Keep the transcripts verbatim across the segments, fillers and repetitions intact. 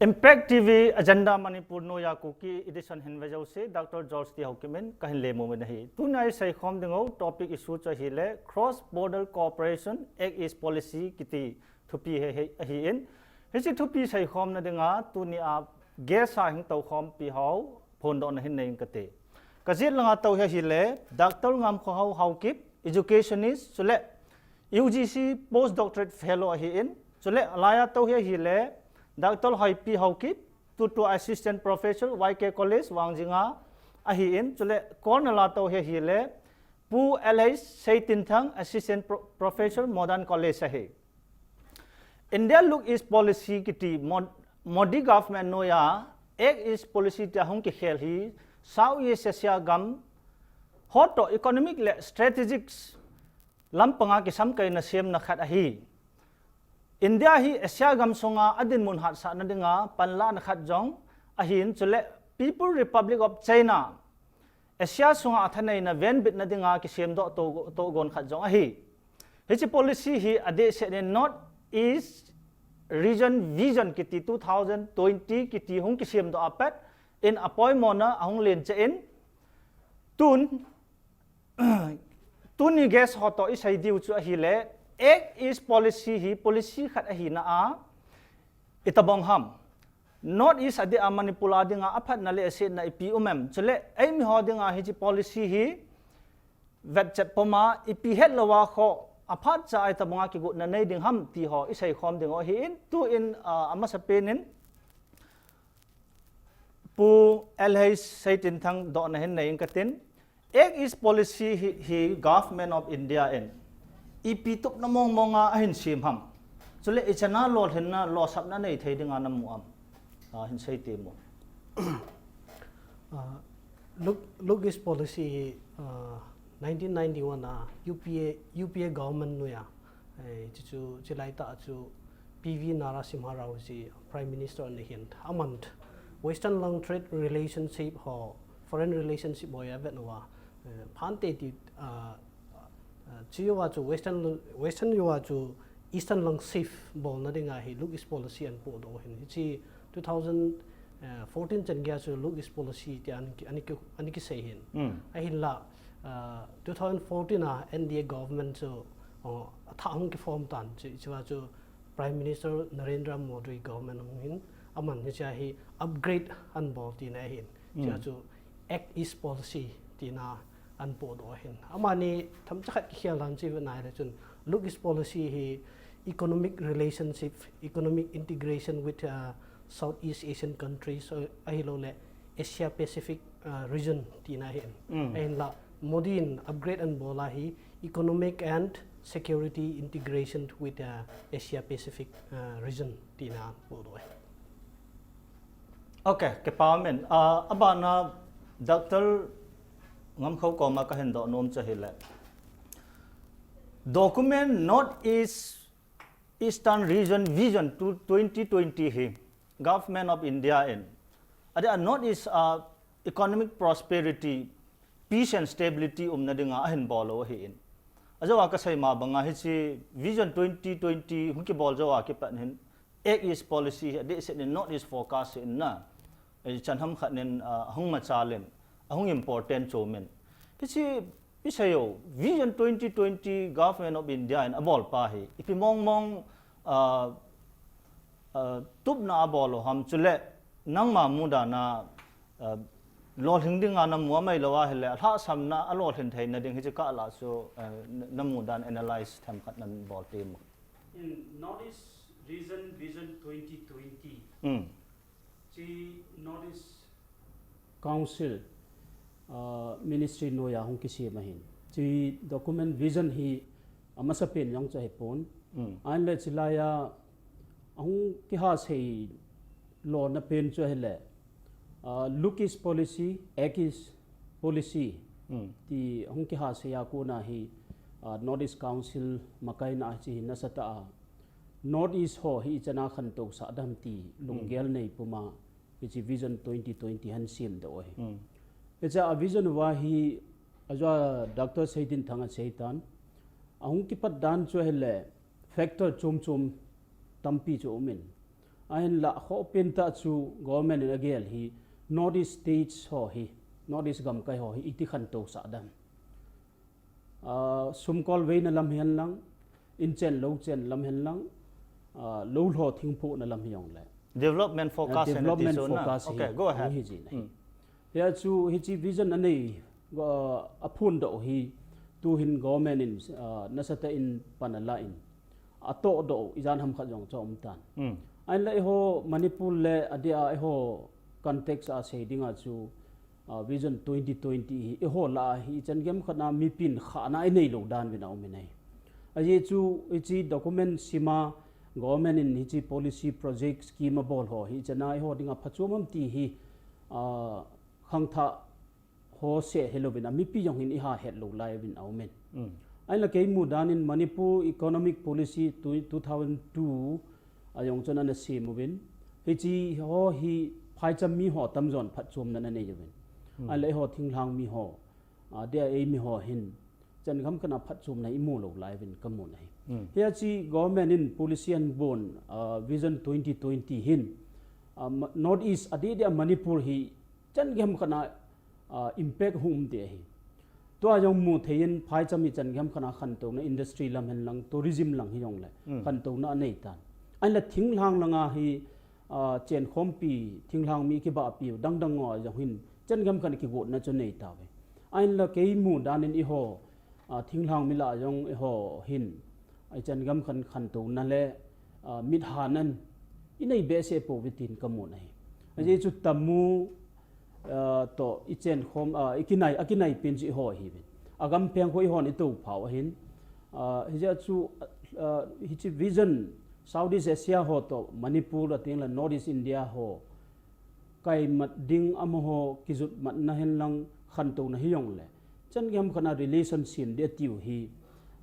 Impact T V Agenda Manipur noiya Kuki edition hin vejouse, Doctor George T Haokip in kahin lemmu uvin ahi. Tunia iseikhom ding u topic issue chu ahile Cross Border Cooperation Act East Policy kiti thupi hi, hi, ahin. Hiche thupi seikhomna dinga tunia guest a hin toukhompi ho phondohna hin nei inge kati. Kajet langa tou hi ahile Doctor Ngamkhohao Haokip, educationist, chule U G C postdoctorate fellow ahin, chule alaiya tou hi ahile Doctor Hoipi Haokip, tutua assistant professor Y K College Wangjing a ahin, chule corner a tou hi ahile Pu L H Seitinthang, assistant pro-, professor Modern College ahi. India Look East Policy kiti Mod-, Modi government noiya Act East Policy tia hung kikhel hi South East Asia gam ho toh economic le strategic lampanga kisamkaina semna khat ahi. India hi Asia gam sunga adinmun hatsahna dinga panlahna khat jong ahin, chule People Republic of China Asia sunga athaneina venbitna dinga kisemdoh to, togon khat jong ahi. Hiche policy hi adehset in North East Region Vision kiti two thousand twenty kiti hung kisemdoh a pat in apoimona ahung lencheh in tun, tuni guest ho toh isei diu chu ahile, Act East Policy hi policy khat ahina a, itobang ham North East adeh a Manipur a dinga aphatna le asetna ipi um em, chule eimi ho dinga hiche policy hi vetchet puma ipi hetlouva kho aphatcha a itobanga kigotna nei ding ham ti ho iseikhom ding u ahin, tuin, ah, amasapen in Pu L H Seitinthang dohna hin nei inge katin, Act East Policy hi, hi Government of India in ipi tupna mongmonga ahin sem ham, chule ichana lolhinna losapna nei thei dinga namu am? Ah, hin sei temo. Ah, Look, Look East Policy hi, ah, nineteen ninety-one a U P A, U P A government noiya, eh, chu, chu, chulai tah chu P V Narasimha Rao chu Prime Minister ana hin, aman Western lang trade relationship ho, foreign relationship ho avet uva, eh, phante ti, ah, ah, chu jouva chu Western, Western jouva chu Eastern lang shift bolna dinga hi Look East Policy ana podoh u ahin. Hiche two thousand fourteen chan geiya chu Look East Policy tia ana ki, ana ki, ana kisei ahin. Ahinla, ah, two thousand fourteen a N D A government chu, oh, athah hung kiform tan, chu, chua chu Prime Minister Narendra Modi government hung hin, aman hichea hi upgrade ana bol tina ahin. Chua chu Act East Policy tina ana podoh ahin. Amani themcha khat kikhel dan chu ivet nai le chun, Look East Policy hi economic relationship, economic integration with, uh, Southeast Asian countries, uh, ahilouleh Asia Pacific, uh, region tina ahin. Ahinla Modi in upgrade ana bol a hi economic and security integration with, uh, Asia Pacific, uh, region tina ana podoh ahi. Ok, kipa umin. Ah, abana Doctor Ngamkhohao koma kahin doh nom chu ahile, document North East Eastern Region Vision to twenty twenty hi Government of India in, adeh a North East a economic prosperity, peace and stability umna dinga ahin bol u ahin. Ajouva kasei ma banga hiche Vision twenty twenty hung kibol jouva kipat hin Act East Policy hi adehset in North East focus ahin na. Ichan ham khat nin, ah, ahung machal in, ahung important chom in. Hiche isei u, Vision twenty twenty Government of India in abol pa hi ipi mongmong, ah, ah, tupna abol u ham, chule nangma mudan a, ah, lolhing dinga namu a, ahilou ahile alhahsamna a lolhin theina ding hiche kah lah chu, ah, na, namudan analyse themkhat nabol temo. In North East Region Vision twenty twenty. Hmm. Chi North East Council, uh, Ministry noiya hung kisem ahin. Chi document vision hi amasapen jong chu ahipon. Mm. Ahinla chulaiya ahung kihasei lona pen chu ahile, uh, Look East Policy, Act East Policy, mm, ti ahung kihasei a kona hi, uh, North East Council makaina hiche hi nasatah a North East ho hi ichan a khantousah dem ti lunggel nei puma, hiche Vision twenty twenty hin semdoh u ahi. Hiche a vision uva hi, ajeh a Doctor Seitinthang in aseitan, ahung kipat dan chu ahile factor chom chom tampi chu aumin. Ahinlah khoh pentah chu government in agel hi North East states ho hi, North East gamkai ho hi iti khantou sah dam. Ah, sumkol veina lam hihen lang, inchen louchen lam hihen lang, ah, lou lho thingphuhna lam hijongle. Development focus development focus hi, hi jin ahi. Hia chu hichi vision anei, aphondoh hi, tuhin government in, ah, nasatah in pan ala in, atohdoh, ijan ham khat jong chu aum tan. Ahinlah eiho Manipur le adia eiho context a sei dinga chu, ah, Vision twenty twenty hi eiho lah a hi ichan gei ham khat a mipin khahna inei lou dan uvin aum in ahi. Ajeh chu hichi document sima government in hichi policy project scheme abol ho hi ichan a eiho dinga phachom ham ti hi, ah, khangthah ho seh hilouvin a mipi jong hin iha het lou lai uvin aum in. Ahinlah kei mu dan in Manipur Economic Policy two, two thousand two a jong chun ana sem uvin. Hichi ho hi phaicham mi ho tamjon phatchomna ana nei uvin. Ahinlah eiho thinglhang mi ho, ah, dia ei mi ho hin chan gei ham khat a phatchomna imu lou lai uvin kamu nahi. Hichi government in policy anabon, ah, Vision twenty twenty hin, ah, Ma-, North East adeh dia Manipur hi chan gei ham khat a, ah, impact hung um ding ahi. Tua jong mu thei in phaicham ichan gei ham khat a khantouna industry lam hihen lang, tourism lang hijongle khantouna anei tan. Ahinlah thinglhang langa hi, ah, chenkhompi, thinglhang mi kibahpi u dangdang ho jong hin chan gei ham khat a kigotna chu nei tauve. Ahinlah kei mu dan in eiho, ah, thinglhang mi lah a jong eiho hin, ah, ichan gei ham khat a khantouna le, ah, mithanan inei behseh pouve tin kamu nahi. Ajeh chu tamu, ah, toh ichenkhom, ah, ikinai, akinai pen chu eiho ahiuvin. Agam pheng khu eihon itophau ahin. Ah, hijeh chu, ah, hichi vision Southeast Asia ho toh Manipur atengle Northeast India ho kaimat ding amaho kijutmatna hihen lang khantouna hijongle chan gei ham khat a relation sem ding atiu hi,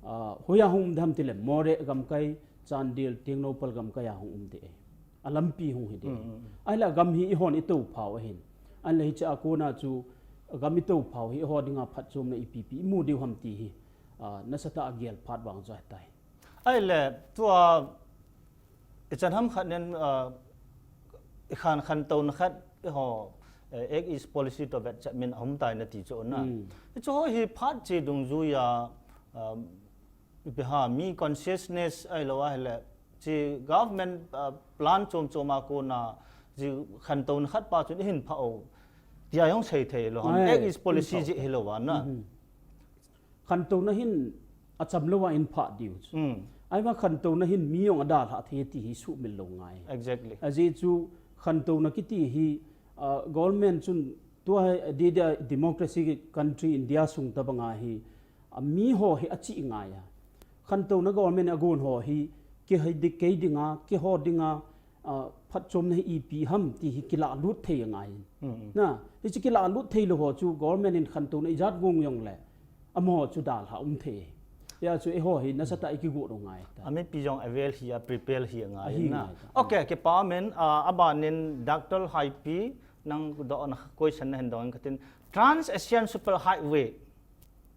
ah, hoiya hung um ding ham tile Moreh gamkai, Chandel, Tengnoupal gamkai a hung um ding ahi. Alampi hung hi ding ahi. Ahinlah gam hi eihon itophau ahin. Ahinlah hichea kona chu gam itophau hi eiho dinga phatchomna ipi ipi imu diu ham ti hi, ah, nasatah a gel phat vang chu ahitai. Ahile tua ichan ham khat nen, ah, ikhan khantouna khat eiho, eh, Act East Policy toh vetchet min aum tai nati chu na. Hichu ho hi phat che dungjuia, ah, ipi ham mi consciousness ahilou ahile chi government, ah, plan chom chom a kona chi khantouna khat pa chun ihin phah u tia jong sei thei lou ham. Act East Policy jeh hilou a na. Khantouna hin achamlou a in phah diu chu. Ahivang khantouna hin mi jong adalhah thei ti hi suhmil lou ngai. Ajeh chu khantouna kiti hi, ah, government chun tua hi adeh dia democracy country India sung tobanga hi, ah, miho hi achih ngai a. Khantouna government agon ho hi, kei dinga, keiho dinga, ah, phatchomna hi ipi ham ti hi kilahlut thei angai. Na, hiche kilahlut theilou ho chu government in khantouna ijat gong jongle amaho chu dalha um thei. Hia chu eiho hi nasatah a ikigot u ngai ta. Amipi jong avel hi a prepare hi angai na. Okay, kipa men, ah, abanin Doctor Haipi nang dohna question nahin dong katin, Trans-Asian Super Highway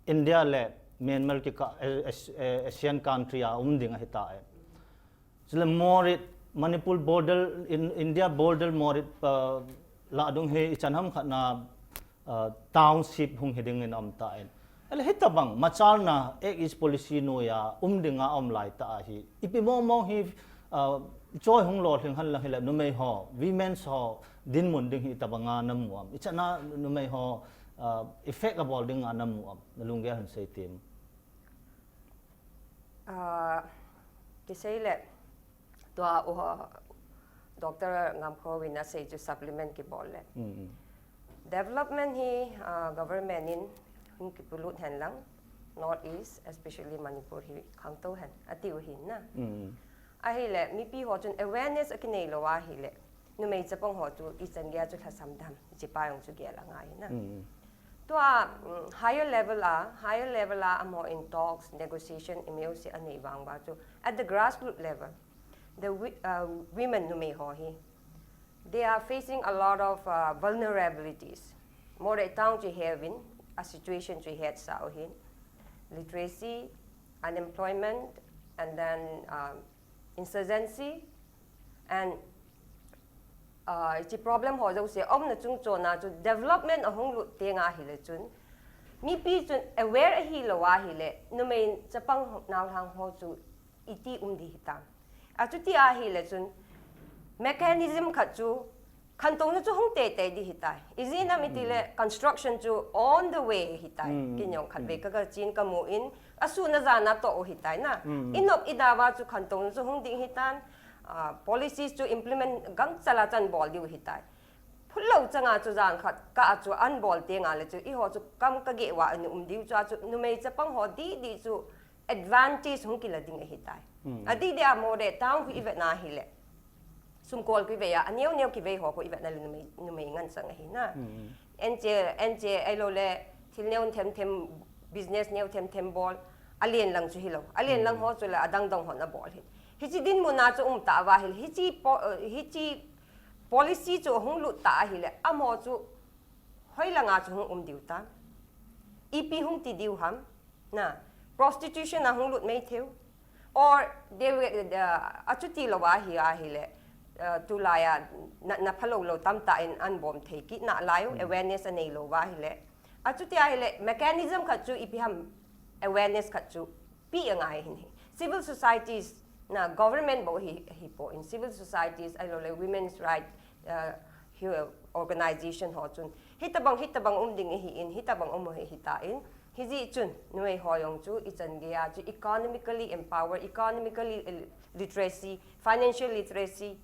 India le Myanmar kikah, eh, eh, ASEAN country a um ding ahitai. Chule Moreh, Manipur border, in, India border Moreh, ah, lah dung hi ichan ham khat na, ah, township hung hi dingin aum tan. Ahile hitabang machalna Act East Policy noiya um dinga aum lai ta ahi. Ipi mong mong hi, ah, choi hung lolhing hen lang hile numei ho, women's ho dinmun ding hi itabanga namu am? Ichan a numei ho, ah, effect abol dinga namu am? Nalunggel hin sei tem. Ah, kisei le, tua u, Doctor Ngamkhoh in asei chu supplement kibol le. Development hi, ah, government in hung kipulut hen lang, North East, especially Manipur hi khangtou hen, ati u hin na. Ahile, mipi ho chun awareness akinei lou ahile, numei chapang ho chu ichan gei a chu lhasam dam, hiche pa jong chu gel angai na. Tua, mm, higher level a, higher level a amaho in talks, negotiation, M O C anei vang uva chu, at the grassroots level, the wi-, uh, women numei ho hi, they are facing a lot of, uh, vulnerabilities. Moreh town chu ihet uvin, a situation chu ihetsa u hin, literacy, unemployment, and then, um, insurgency, and Ah, hiche problem ho jouse aumna chungchon a chu development ahung lut teng ahile chun, mipi chun aware ahilou ahile, numei chapang naolhang ho chu iti um ding hitam. Achuti ahile chun, mechanism khat chu, khantouna chu hung teitei ding hitai. Ijeh inem itile, construction chu on the way hitai. Mm, mm, Keiin jong khatvei mm. ka, kachin kamu in, asuhna jan a toh u hitai na. Mm, mm. Inop idau va chu khantouna chu hung ding hitan, ah, policies chu implement gangchal a chu ahin bol diu hitai. Phulou chang a chu jan khat kah a chu ahin bol teng ahile chu, eiho chu kam kageh uva ana um diu chu a chu, numei chapang ho didi chu advantage hung kila ding ahitai. Mm. Adidi a model town khu ivet na hile, sumkol khu ivei a, aneo neo kivei ho khu ivet na le numei, numei ngen chang ahi na. Mm. Anche, anche ahilou le, thil neo them them, business neo them them bol, alen lang chu hilou. Alen lang Mm. ho chu le adang dang hon abol hi. Hiche dinmun a chu um tauva hile, hiche po-, eh, hiche policy chu hung lut ta ahile, amaho chu hoilang a chu hung um diu tam. Ipi hung ti diu ham. Na, prostitution a hung lut mai thei u. Or they will, uh, achuti lou va hi ahile, uh, tulai a na, na phalou lou tamtah in ahin bom thei kit nalai u, Mm. awareness anei lou va hile. Achuti ahile, mechanism khat chu ipi ham awareness khat chu pe angai ahin hi. Civil societies na government bou hi, hipon civil societies ahilou le women's right, uh, hi-, organization ho chun. Hitabang, hitabang um ding ahin, hitabang um ahi, hitan. Hijeh chun, numei ho jong chu, ichan gei a chu economically empower, economically, eh, literacy, financial literacy,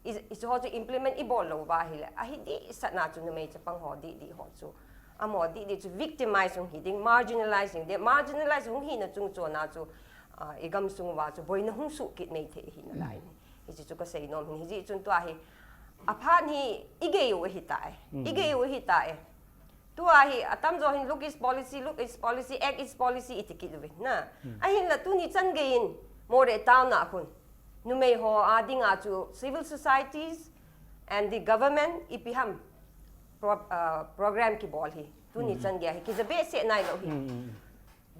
i, ichu ho chu implement ibol lou va hile, ahi dehset na chu numei chapang ho didi ho chu. Amaho didi chu victimize hung hi ding, marginalize hung ding, marginalize hung hina chungchon a chu, ah, igamsung uva chu boina hung suh kit mai thei ahi nalai. Mm. Hiche chu kasei nom ahin, hijeh chun tua hi, aphat hi igei u ahitai. Mm. Igei u ahitai. Tua hi, atamjo hin look East policy, look East policy, act East policy iti kit uvin na. Hmm. Ahinla tuni chan gei in, model town a khun. Numei ho a dinga chu civil societies and the government ipi ham pro-, uh, program kibol hi. Tuni Hmm. chan gei hi. Kija behseh nailou hi. Hmm, hmm, hmm.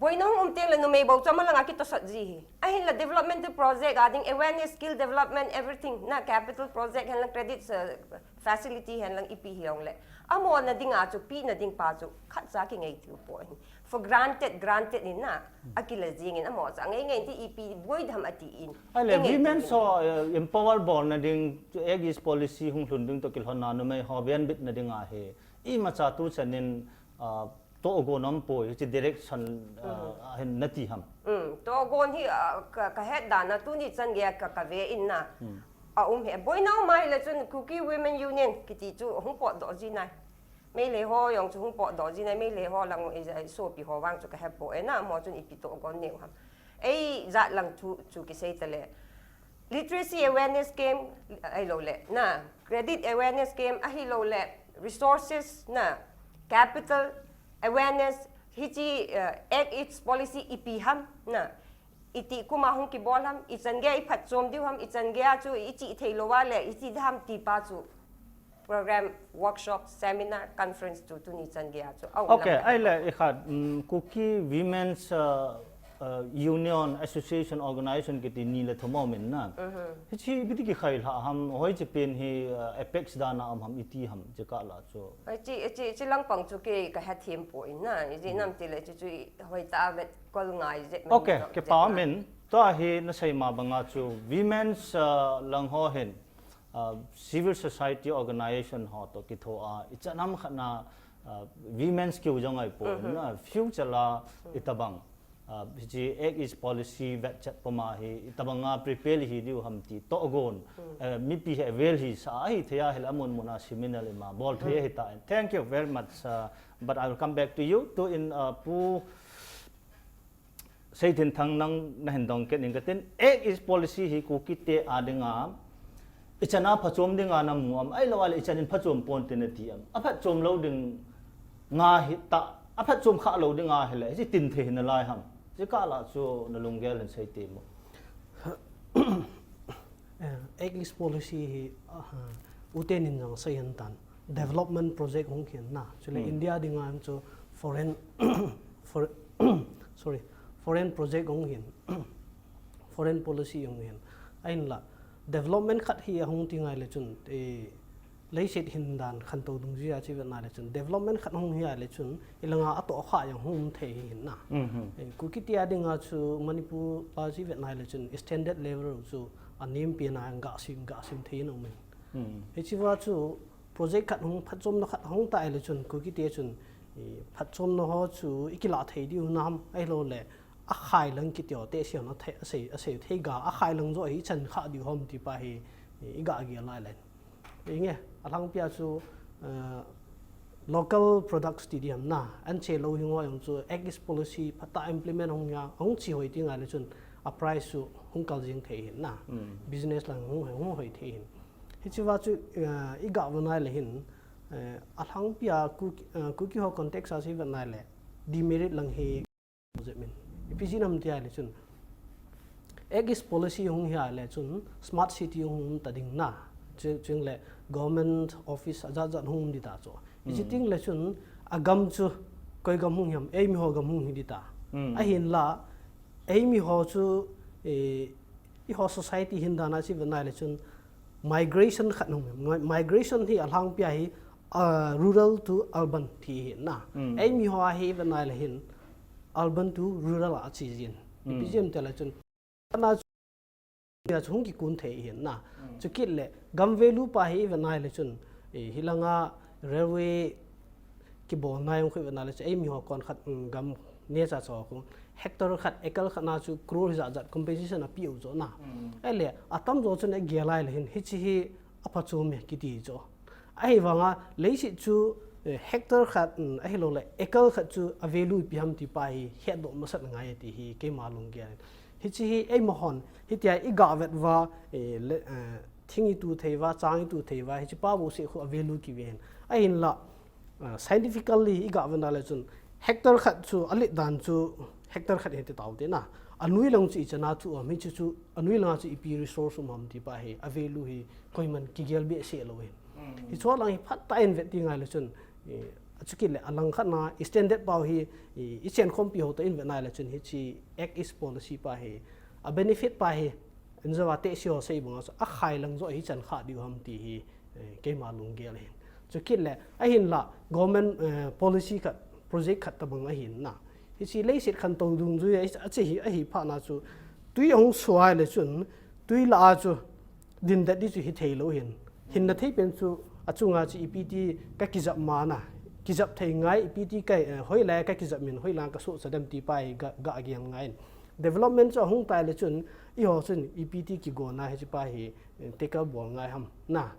Boina hung um teng le numei bou chu amalanga kitosot ji hi. Ahinla developmental project a ding, awareness, skill development, everything. Na capital project hen lang, credit, uh, facility hen lang ipi hijongle. Amaho na dinga chu, pe na ding pa chu, khatcha kingai tiu poi. For granted, granted in na, akila jing in amaho chu, angai ngai in ti ipi boi dam ati in. Ahile, kingai women tiu in. So, uh, empower bol na ding, act East policy hung lhun ding toh kilhon na numei ho, venbit na dinga hi. Imacha tu chan in, uh, tohgon um poi, hiche direction, uh, Mm. ahin nati ham. Mm, tohgon hi, uh, ka, kahet dan a tuni chan gei a ka, kave in na. Mm. A um hi. Boina um ahile chun Kuki Women Union kiti chu hung potdoh ji nai. Meitei ho jong chu hung potdoh ji nai, Meitei ho lang i, i sopi ho vang chu kahe poi na, amaho chun ipi tohgon neiu ham. Ei jat lang thu chu kisei tale. Literacy awareness camp, ahilou le, na, credit awareness camp, ahilou le, resources, na, capital awareness, hiche, uh, act East policy ipi ham, na, iti kum a hung kibol ham, ichan gei a iphatchom diu ham, ichan gei a chu ichih thei lou va le, ichih ding ham ti pa chu program, workshop, seminar, conference chu tuni chan gei a chu. Au Okay, lang. Ahile, ikhat, mm, Kuki Women's, uh, uh, Union, Association, Organization kiti ni le thum aum in na. Mhm. Hiche ipi ti kikhai lha ham, hoiche pen hi, uh, apex dan a um ham, iti ham, hiche kah la chu. Hiche, hiche, hiche lang pang chu kei kahe them poi na, ijeh inem itile hiche chu i, hoitah a vetkol ngai jeh. Okay, kipa um in, tua hi nasei ma banga chu, women's, uh, lang ho hin, uh, civil society organization ho toh kitho a, ichan ham khat na, uh, women's kiu jong ahi poi, Mhm. na, future la Mhm. itabang, uh, hiche act East policy vetchet puma hi, itabang a prepare hi diu ham ti tohgon, Mhm. uh, mipi hi avel hisa ahi thei a, hile amun mun a seminar ima bol thei Mhm. ahitan. Thank you very much, uh, but I will come back to you. Tuin, uh, Pu Seithinthang nang nahin dong kit ning katin, act East policy hi Kuki te a dinga, ichan a phachom dinga namu am, ahilou le ichan in phachom ponte nati am. Aphatchom lou dinga hita, aphatchom kha lou dinga hile, hiche tin thei hi nalai ham. Hiche kah la chu nalunggel hin sei temo. Eh, act East policy hi, ah, uten in jong sei hen tan. Development project hung khen na. Chule Hmm. India dinga chu foreign, for-, sorry, foreign project hung hin. Foreign policy hung hin. Ahinla, development khat hi ahung ti ngai le chun, eh, Leiset hin dan khantou dungjuia chu ivet nai le chun development khat hung hi a le chun ilanga atoh kha jong hung um thei hi hin na. Mhm. Eh, Kuki te a dinga chu Manipur a chu ivet nai le chun standard level chu anem pen a gah sim, gah sim thei in um in. Mhm. Hiche va chu project khat hung phatchomna khat hung ta le chun Kuki te chun, eh, phatchomna ho chu ikilah thei diu nam ahilou le akhai lang kiti ho te siam a thei, asei, asei thei ga akhai lang jo hi chan kha diu ham ti pa hi, eh, iga gel lai le. Inge, alhangpia chu, eh, local products ti diham na, anche lou hi ngoi jong chu Act East Policy phatah a implement hung hia, hung chi hoi ti ngai le chun a price chu hung kal jing thei hin na. Mm. Business lang hung, hung hoi thei hin. Hiche va chu, eh, iga va nai le hin, eh, alhangpia Kuki, eh, Kuki ho context a chu ivet nai le demerit lang hi jep min. Ipi jeh ham tia le chun Act East Policy hung hia le chun smart city hung um ta ding na. Chu, chule government office ajat jat hung um di ta chu. Hiche Mm. teng le chun agam chu koi gam hung hiam, eimi ho gam hung hi di ta. Mm. Ahinla, eimi ho chu, eh, eiho society hin dan a chu ivet nai le chun migration khat hung hiam. Mi-, migration hi alhangpia hi, ah, rural to urban ti hi na. Mm. Eimi ho hi ivet nai le hin urban to rural a chi jin. Ipi Mm. jeh ham tia le chun, ana chu, ya chu hung kikun thei hin na. Mm. Chukit le, gam value pa hi ivet nai le chun, eh, hilanga railway kibol nai jong khu ivet nai le chun, eimi ho kon khat, mm, gam neocha cho khu, hectare khat, acre khat na chu crore hijat jat compensation apiu jo na. Mm. Ahile, atam jo chun agel lai le hin, hiche hi aphatchom e kiti jo. Ahivanga, leiset chu, eh, hectare khat, mm, ahilou le, acre khat chu a value ipi ham ti pa hi, hetdoh masat ngai ti hi, keima lunggel. Hiche hi, eima hon, hitia iga vet uva, eh, le, eh, thing itu thei uva, chang itu thei uva, hiche pa bouseh khu a value kive hin. Ahinla, ah, scientifically iga vet na le chun, hectare khat chu, alet dan chu, hectare khat hi ti tau te na. Anoi lang chu ichan a chu, um, hiche chu, anoi lang chu ipi resource um ham ti pa hi, a value hi, koiman kigel behseh lou hin. Mm. Hiche lang hi phatah in vet ti ngai le chun, eh, achukit le alang khat na standard pau hi, eh, ichen khompi ho toh in vet nai le chun hiche Act East Policy pa hi, a benefit pa hi, injo a tehse ho sei banga chu akhai lang jo hi chan kha diu ham ti hi, eh, keima lunggel hin. Chukit le, ahinla, government, eh, policy khat, project khat tabang ahin na. Hiche leiset khantou dungjuia, ache hi, ahi phat na chu, tui ahung suai le chun, tui lah a chu, din det di chu hithei lou hin. Hinna thei pen chu achunga chu ipi ti kakijap ma na. Kijap thei ngai ipi ti ka, eh, hoilai kakijap min, hoilai kasohcha dem ti pa hi ga, ga gel ngai in. Development chu ahung tai le chun, eiho chun ipi ti kigon a hiche pa hi, eh, tackle bol ngai ham na.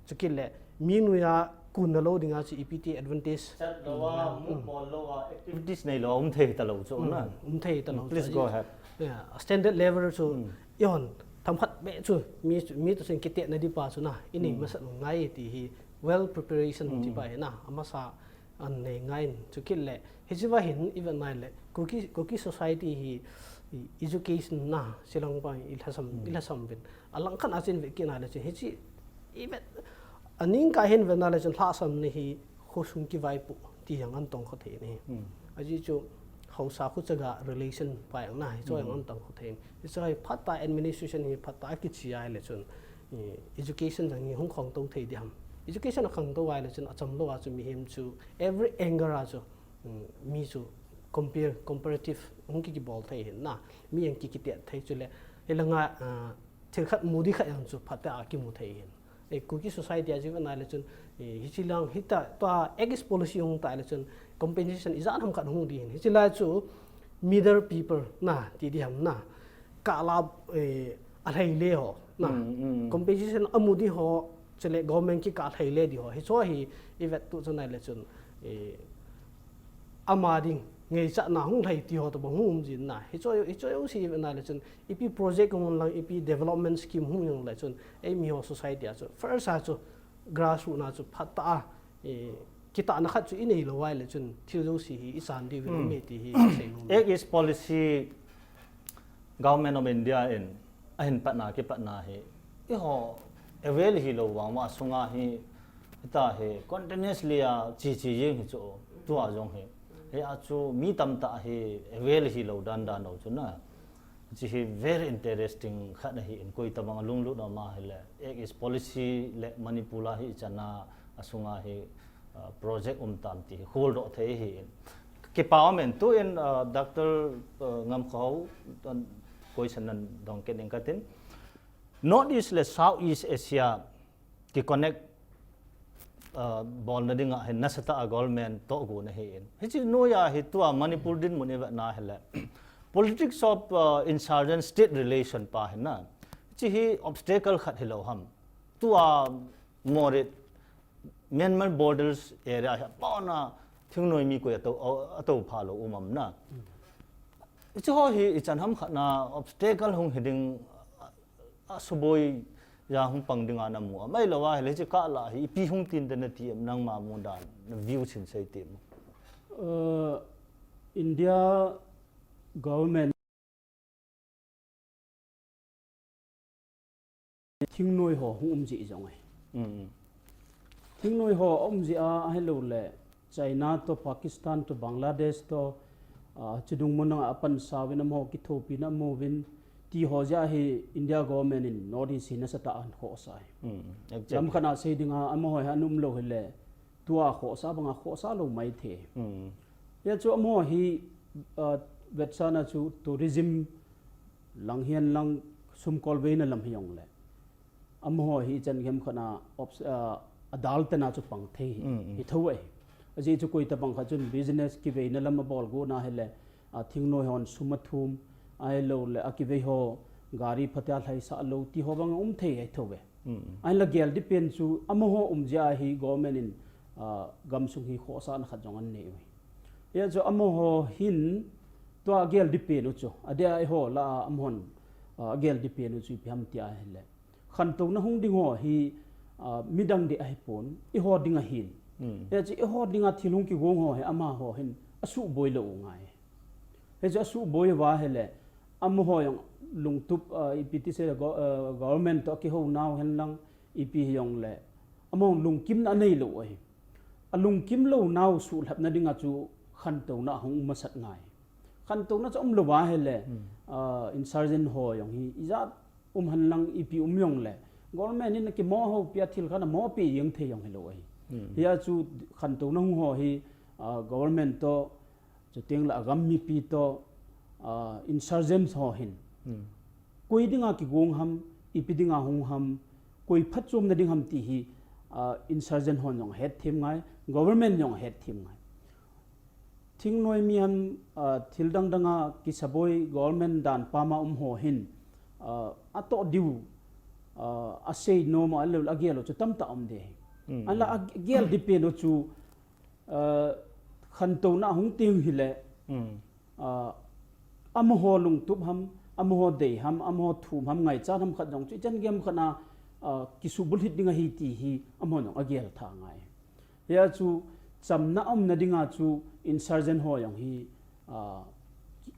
Chukit le, mi noiya kun na lou dinga chu ipi ti advantage. Chat lou a, Mm. move bol lou a, activities nei lou a, um thei ta lou chu Mm. na. Um thei ta lou Please chu. go ahead. Yeah, standard level chu Mm. Ihon, themkhat beh chu, mi, mi toh chun kitetna di pa chu na, inei Mm. masat ngai ti hi, well preparation Mm. ti pa hi na, amasa anei ngai in, chukit le, hiche va hin, ivet nai le, Kuki, Kuki society hi, i, education na, silang pa, ilhasam, Mm. ilhasam uvin. Alang khat a chun vet kit nai le chun, hiche, ivet, aning ka hin vet nai le chun, lhahsamna hi, khosung kivaipoh ti jong ana tong kha thei in ahi. Hmm. Ajeh chu haosa khu chaga relation pa jong na, hiche jong Hmm. ana tong kha thei in. Hiche hi phatah a administration hi phatah a kiche a ahile chun, eh, education jong hi hung khangtou thei diham. Education akhangtou a ahile chun achamlou a chu mihem chu every angle a chu, mm, mi chu compare, comparative hung ki, kibol thei hin na. Mi jong ki, kitet thei chule. Hilanga, ah, thil khat mu di khat jong chu phatah a kimu thei hin. Eh, Kuki society a chu ivet nai le chun, eh, hiche lang, hita, tua Act East Policy hung tai le chun, compensation ijat ham khat hung di hin. Hiche lai chu, middle people na, ti diham na, kah la, eh, alhai le ho, na. Mm, mm. Compensation amu di ho, chule government kikah lhai le di ho. Hiche hi, ivet tu chu nai le chun, eh, ama ding, ngaichatna hung lhai ti ho tobang hung um jin na. Hiche, hiche jouse ivet nai le chun, ipi project hung lang, ipi development scheme hung jong le chun, eimi ho society a chu, first a chu, grassroot na chu, phatah a, eh, kitahna khat chu inei lou a ahile chun, thil jouse hi ichan diu vin Hmm. um e ti hi, sei nom. Act East Policy, Government of India in, ahin patna, kipatna hi, eiho, avail hilou vang uva, asunga hi, hita hi, continuously a, che che jeng hi chu, tua jong hi. Hia chu, mi tamtah hi, avail hilou dan dan lou chu na. Hiche hi very interesting khat ahin, koi tabang a lunglut um ahile, Act East Policy le Manipur a hi ichana asunga hi, uh, project um tam ti hi kholdoh thei ahin. Kipa um in, tuin, uh, Doctor, uh, Ngamkhao, uh, question nan dong kit ning katin. North East le South East Asia ki connect, uh, bolna dinga hi nasatah a government toh guna ahin. Hiche noiya hi tua Manipur dinmun i vetna hile, politics of, uh, insurgent state relation pa hi na, hiche hi obstacle khat hilou ham? Tua Morit, Myanmar borders area hi pona thingnoi mi koi ato, ato phalou um am na. Hiche ho hi ichan ham khat na obstacle hung hi ding, a, asuboi ja hung pang dinga na mu am? Ahilou ahile hiche kah lah hi ipi hung tin te nati am, nangma mu dan, na view chin sei ti mu. Uh, India government thingnoi ho hung um jeh jong ahi. Mm. Thingnoi ho um jeh a, ahilou le China to, Pakistan to, Bangladesh to, ah, chidung mun a pansa uvin amaho kithopina amu uvin ti ho jeh a hi India government in North East hi nasatah a ahin khohsah ahi. Mm, exactly. Lam khat a sei dinga amaho hi aum lou hile tua khohsah banga khohsah lou maithei. Mm. Hijeh chun amaho hi, ah, vetsahna chu tourism lang hihen lang sumkol veina lam hijongle, amaho hi ichan gei khat na obs-, ah, adaltena chu pang thei hi, mm, mm, hi thou ahi. Ajeh chu koi tabang khat chun business kiveina lam abol got na hile, ah, thingnoi hon sum athum, ahilou le akivei ho gari phatea lhaisah lou ti ho bang um thei ahi thou ve. Mm. Ahinla gel ding pen chu amaho um jeh a hi government in, ah, gamsung hi khohsahna khat jong anei u ahi. Hijeh chun amaho hin tua gel ding pen u chu, adeh a eiho lah a amahon, ah, gel ding pen u chu ipi ham ti ahile, khantouna hung ding ho hi, ah, midang ding ahipon, eiho ding ahin. Mm. Hijeh chun eiho dinga thil hung kigong ho hi amaho hin asuhboi lou u ngai. Hijeh chun asuhboi uva ahile, amaho jong lungtup, ah, ipi ti sei le go-, ah, government to akihou nau hen lang, ipi hijongle, amaho lungkimna anei lou u ahi. Alungkim lou nau suhlhapna dinga chu khantouna ahung um masat ngai. Khantouna chu um lou ahile, hmm, ah, insurgent ho jong hi ijat um hen lang ipi um jongle, government in akimo ho pi a thil khat na mo pi jeng thei jong hilou ahi. Hmm. Hijeh chun khantouna hung ho hi, ah, government to, chuteng le agam mipi to, ah, insurgents ho hin, hmm, koi dinga kigong ham, ipi dinga hung ham, koi phatchomna ding ham ti hi, ah, insurgent hon jong ahetthem ngai, government jong ahetthem ngai. Thingnoi mi ham, ah, thil dang danga kisaboi government dan pama um ho hin, ah, atoh diu, ah, asei nom a, ahilou le agel u chu tamtah um ding ahi. Hmm. Ahinla agel ding pen u chu, ah, khantouna ahung teng hile, hmm, ah, amaho lungtup ham, amaho dei ham, amaho thum ham, ngaichat ham khat jong chu ichan gei khat na, ah, kisubulhit ding ahi ti hi amahon jong agel tha ngai. Hijeh chun chamna umna dinga chu insurgent ho jong hi, ah,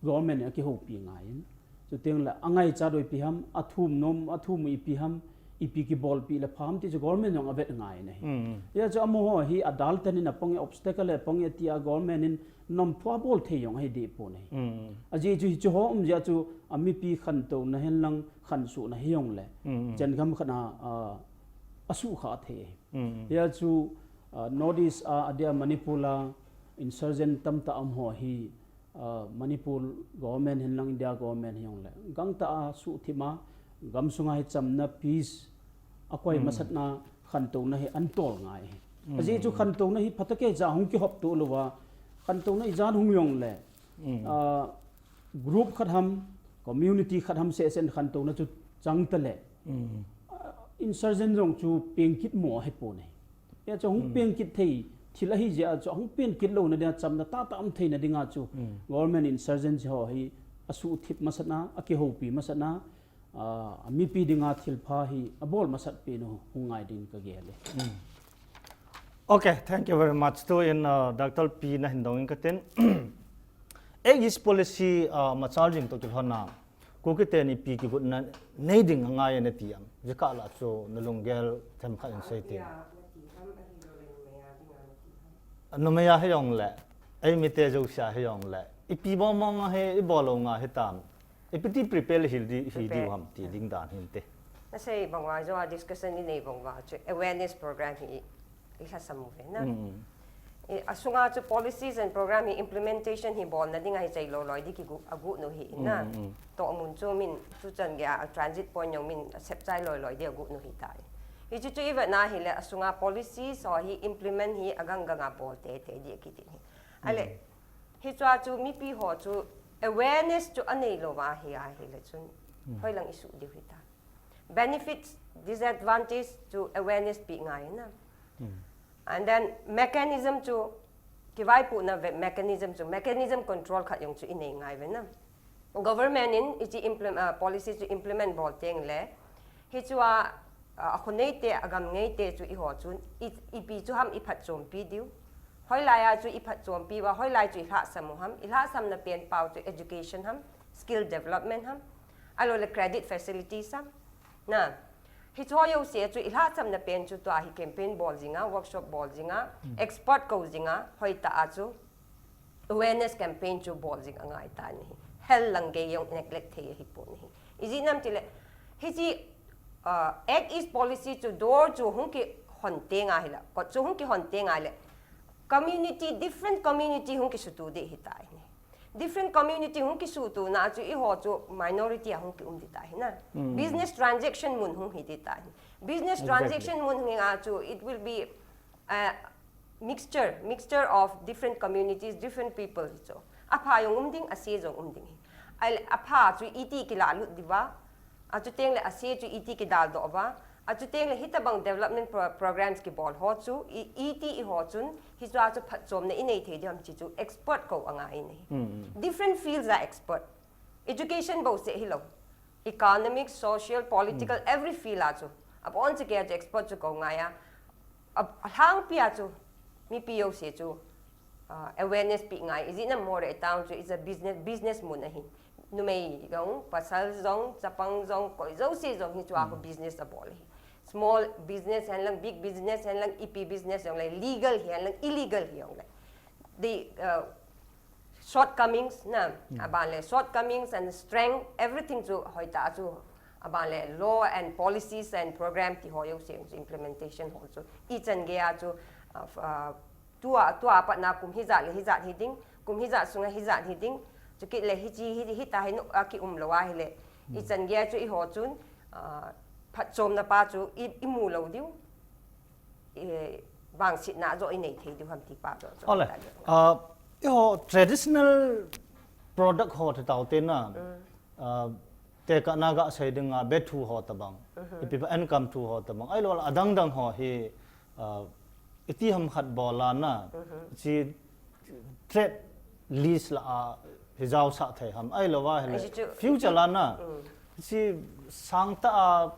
government in akihoupi ngai in. Chuteng le angaichat u ipi ham, athum nom, athum u ipi ham, ipi kibolpi le pha ham ti chu government jong avet ngai in ahi. Mm. Hijeh chun amaho hi adalten in apang e, obstacle le apang e tia government in nomthu a bol thei jong ahi deh pon ahi. Mm. Ajeh chu hiche ho um jeh a chu amipi khantouna hen lang khansohna hijongle, mm, ichan gei khat na, ah, asuhkhah thei ahi. Mm. Hijeh chun, ah, North East a, adeh a Manipur a insurgent tamtah um ho hi, ah, Manipur government hen lang India government hijongle, gangtah a suhthip a, gamsunga hi chamna, peace akoi, mm, masatna khantouna hi ahin tol ngai ahi. Mm. Ajeh chu khantouna hi phatah kei jeh a hung kihop to lou a, khantouna ijat hung jongle, mm, ah, group khat ham, community khat ham seh seh in khantouna chu chang ta le, mm, ah, insurgent jong chu peng kit mo ahi pon ahi. Hijeh chun hung, mm, peng kit thei thil ahi jeh a chu, hung peng kit louna dinga chamna tahtah um theina dinga chu, mm, government insurgent ho hi asuhthip masatna, akihoupi masatna, ah, mipi dinga thilpha hi abol masat pen u hung ngai ding kagel e. Mm. Okay, thank you very much. Tuin, uh, Doctor P nahin dong in katin. Act East Policy, uh, machal jing toh kilhonna, Kuki ten ipi kigotna nei ding angai e nati am? Hiche kah lah chu nalunggel themkhat in sei tin. Numei a hijongle, eimite jouse a hijongle, ipi mong mong a hi ibol lou ngai hitam? Ipi ti prepare le hil di, hi diu ham ti ding dan hin te. Nasei bang uva, jo a discussion inei bang uva chu awareness program hi ilhasam uve na. Asunga chu policies and program hi implementation hi bolna dinga hi chai loi loi di kigu agu nu hi na. Toh mun chu min chu chan gei a transit point jong min sepchai loi loi di agu nu hi tai. Hichu chu ivet na hile asunga policies ho hi implement hi agang gang a bol tete di kiti hi. Ale, hichua chu mipi ho chu awareness chu anei lou va hi ahile chun hoilang isuh diu hita. Benefits, disadvantage chu awareness pe ngai na. And then mechanism chu kivaipohna ve mechanism chu mechanism control khat jong chu inei ngai ve na. Government in hiche implement, uh, policy chu implement bol teng le, hichua, uh, akhonei te, agam ngei te chu iho chun, i, ipi chu ham iphatchompi diu. Hoilai a chu iphatchompi uva, hoilai chu ilhahsam u ham, ilhahsamna pen pau chu education ham, skill development ham, alou le credit facilities ham. Na, hicho jouse chu ilhahsamna pen chu tua hi campaign bol jinga, workshop bol jinga, expert kou jinga, hoitah a chu awareness campaign chu bol jing angai tan ahi. Hel lang gei jong neglect thei ahi pon ahi. Ijeh inem itile, hiche, uh, Act East policy chu door chu hung kihon teng ahile, kot chu hung kihon teng ahile, community, different community hung kisuhto ding ahitai. Different community hung kisuhtona chu eiho chu minority a hung kium ding tai na. Business transaction mun hung hi ding tai. Business transaction mun hung a chu it will be a mixture, mixture of different communities, different people hi chu. Apha jong um ding, ase jong um ding hi. Ahile apha chu iti kilalut diu va, achuteng le ase chu iti kidaldoh uva, achuteng le hitobang development pro-, programs kibol ho chu, i, iti eiho chun, hichua chu phatchomna inei thei diu ham ti chu expert kou angai in ahi. Different fields a expert. Education bouseh hilou. Economic, social, political, every field a chu. Abonchauva chu expert chu kou ngai a. A, alhangpi a chu, mipi jouse chu, uh, awareness pe ngai. Ijeh inem Moreh town chu is a business, business mun ahi. Numei jong, pasal jong, chapang jong, koi jouse jong hichua khu business abol ahi. Small business hen lang, big business hen lang, ipi business jong le, legal hi hen lang, illegal hi jong le. The, uh, shortcomings na, aban le shortcomings and strength, everything chu hoitah chu, aban le law and policies and program ti ho jouse chu implementation ho chu. Ichan gei a chu, uh, f-, uh, tua, tua pat na kum hijat le hijat hi ding, kum hijat sunga hijat hi ding, chukit le hiche, hi, hita hi nu a kium lou ahile. Ichan gei a chu eiho chun, uh, phatchomna pa chu i, imu lou diu. Eh, vangsetna joh inei thei diu ham ti pa joh joh. Ole, ta diu. Ah, eiho traditional product ho te tao te na, ah, tekah na gasei dinga bethu ho tabang, ipi pa enkam thu ho tabang, ahilou le adang dang ho hi, ah, iti ham khat bol a na, chi trade list lah a hi jaosah thei ham, ahilou va hile future lah a na, chi sangtah a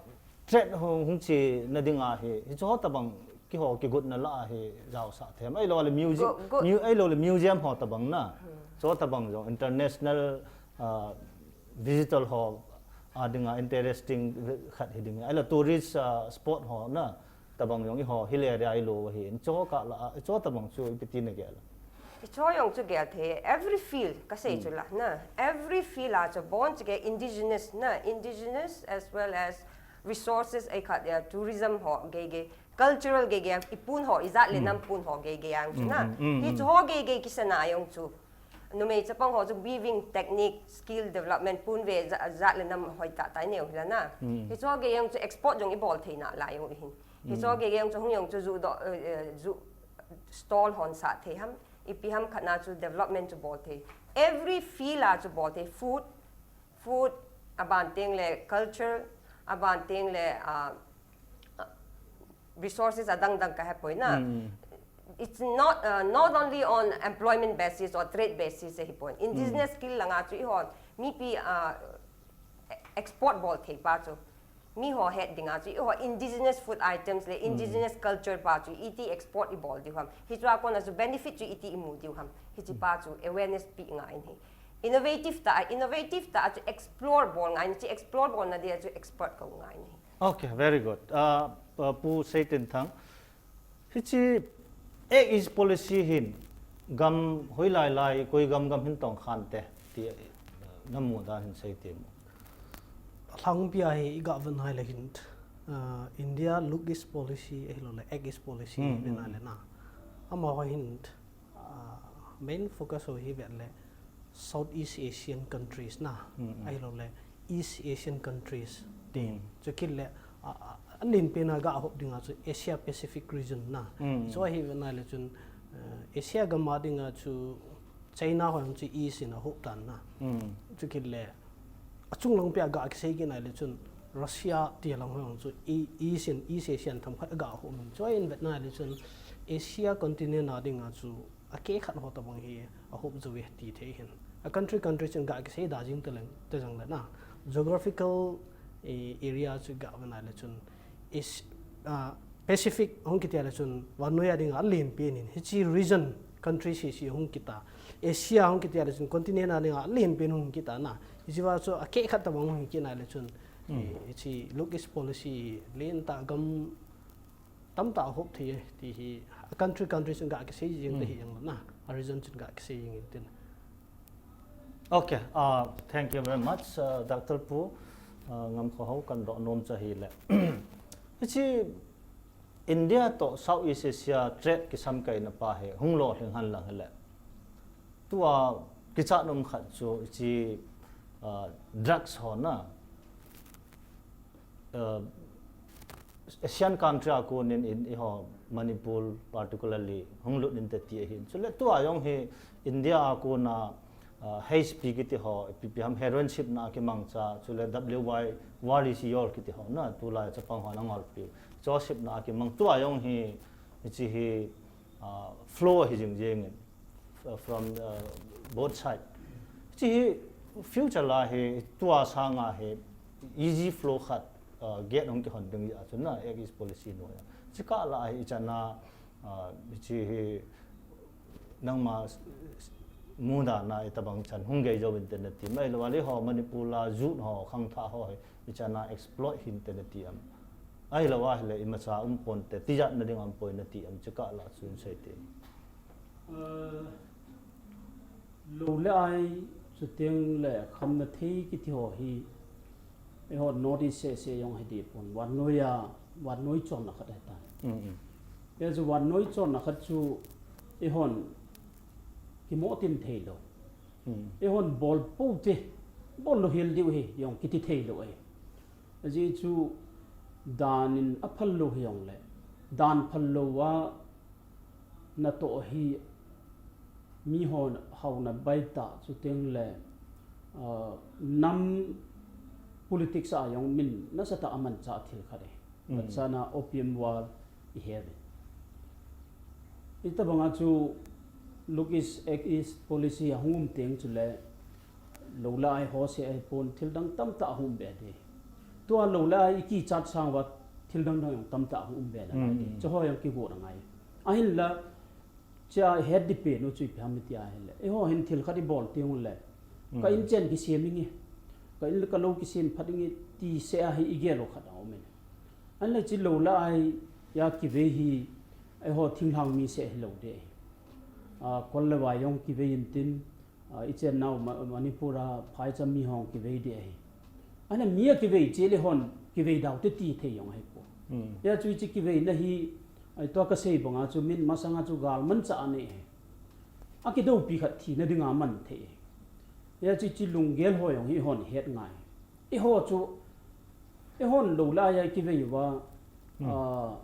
trade ho hung chena dinga hi, hichu ho tabang kihou kigotna lah a hi jaosah thei ham, ahilou le museum, ahilou le museum ho tabang na, chu tabang jong international, ah, visitor ho a dinga interesting khat hi ding, ahilou tourist, ah, spot ho na, tabang jong eiho hill area hilou ahin, chu kah lah a, chu tabang chu ipi ti nagel? Chu jong chu gel thei, every field kasei chu lah na, every field a chu bonchauva indigenous na, indigenous as well as resources ei khat, eh, tourism ho gei gei, cultural gei gei, ipun ho, ijat le nam pun ho gei gei jong chu na. Hichu ho gei gei kisana jong chu. Numei chapang ho chu weaving technique, skill development pun ve ja-, jat le nam hoitah tah inei u hila na. Hichu ho gei jong chu export jong ibol theina lai jong ihin. Hichu ho gei jong chu hung jong chu ju doh, eh, eh, ju stall hon sah thei ham. Ipi ham khat na chu development chu bol thei. Every field a chu bol thei. Food, food, aban teng le culture, aban teng le, ah, resources adang dang kahe poi na. It's not, uh, not only on employment basis or trade basis ahi poi. Indigenous skill langa chu eiho mipi, uh, export bol thei pa chu. Mi ho het dinga chu eiho indigenous food items le indigenous culture pa chu iti export ibol diu ham. Hichua kona chu benefit chu iti imu diu ham. Hiche pa chu awareness pe ngai in ahi. Innovative tah, innovative tah chu explore bol ngai in, chu explore bolna dia chu expert kou ngai in ahi. Okay, very good. Uh, uh, Pu Seitinthang, hiche Act East policy hin gam hoilai lai, koi gam gam hin tong khante ti, uh, Namu dan hin sei temo. Lhangpi a hi i ga vet nai le hin, uh, India look east policy, ahilou le act east policy, hmm, hi vet nai le na. Amaho hin, uh, main focus ho hi vet le Southeast Asian countries na, hmm, ahilou le East Asian countries. Hmm. Chukit le, uh, uh, alenpen a ga hop dinga chu Asia Pacific region na. Hmm. Chu hi vet nai le chun, uh, Asia gam a dinga chu China ho chu East in ahop tan na. Hmm. Chukit le, achung lang pia ga kisei kit nai le chun Russia ti lang ho chu East in, East Asian themkhat ga hop min. Chu in vet nai le chun Asia continent a dinga chu akeh khat ho tabang hi ahop jou e ti thei hin. A country country chun ga kisei da jing te leng, te jong le na. Geographical, eh, area chu ga vet nai le chun Asia, uh, Pacific hung kiti le chun vannoi a dinga alenpen in. Hichi region country sisi hung kita. Asia hung kiti le chun continent a dinga alenpen hung kita na. Hichi va chu akeh khat tabang hung kit nai le chun, hmm, eh, hichi look east policy lentah gam tamtah ahop thei e ti hi a country country chun ga kisei jing te hi jong na. A region chun ga kisei jing in tin. Okay, uh, thank you very much, uh, Doctor Pu. Uh, ngam kho ho kan do nom cha hi le. Hichi India to Southeast Asia trade kisam kaina pa hi hung lolhing hen lang hi le. Tua kichat nom khat chu hichi, uh, drugs ho na. Uh, Asian country a kon in, in eiho Manipur particularly hung lut inte ti ahin. Chule tua jong hi India a kon a, uh, H P kiti ho, P P M heroin sipna a kimang cha, chule W Y Wari Sior kiti ho na, tulai chapang ho na ngolpi. Cho sipna a kimang tua jong hi, hichi hi, uh, flow hi jing jing in. Uh, from, uh, both side. Hichi hi future la hi tua sanga hi easy flow khat, uh, gate hung kihon ding a chu na, act east policy noiya. Hichi kah la hi chana, uh, hichi hi nangma s-, s-, muda na itabang chan hung gei jou inte nati. Mai lo ali ho Manipur la jut ho khangthah ho hi chana exploit hinte nati am. Ahilou ahile imacha um ponte, tijat na ding um poi nati am, hichi kah la chu in sei te. Uh, lou le ai, chuteng le khamna thei kiti ho hi, eiho North East seh seh jong hi deh pon, vannoi a, vannoi chonna khat ahi tan. Mm, mm. Hichu vannoi chonna khat chu eihon kimoh tin thei lou. Mm. Eihon bol pou te, bol lou hel diu ahi, jong kiti thei lou ahi. Ajeh chu dan in aphal lou hi jong le, dan phal lou a natoh hi miho haona baita, chuteng le, uh, nam politics a jong min nasatah a manchah thil khat ahi. Mm. Nachana opium war ihet uve. Itabanga chu look east, act east policy ahung um teng chule lou le ai ho seh ahi pon, thil dang tamtah ahung um be te. Tua lou le ai ikichat sang uva thil dang dang jong tamtah ahung um be na. Mm, te. Mm. Chuho jong kigot angai. Ahinla, chia het ding pen u chu ipi ham iti ahile, eiho hin thil khat ibol teng ule, mm, ka in chen kisem inge, ka in ka lou kisem phat inge ti seh a hi igel u khat aum in. Ahinla hichi lou le ai a kivei hi, eiho thinglhang mi seh hilou ding. A, kol le vai jong kivei intin, a, ichen nau Ma-, Manipur a phaicham mi hon kivei ding ahi. Ahinla mi akivei cheh le hon kivei dau te ti thei jong ahi poi. Hmm. Hijeh chun hichi kiveina hi, ahi tua kasei banga chu min masanga chu galmanchah anei ahi. Akidoupi khat thina dinga man thei ahi. Hijeh chun hichi lunggel ho jong hi eihon het ngai. Eiho chu, eihon lou le ai a ikivei uva, hmm, ah,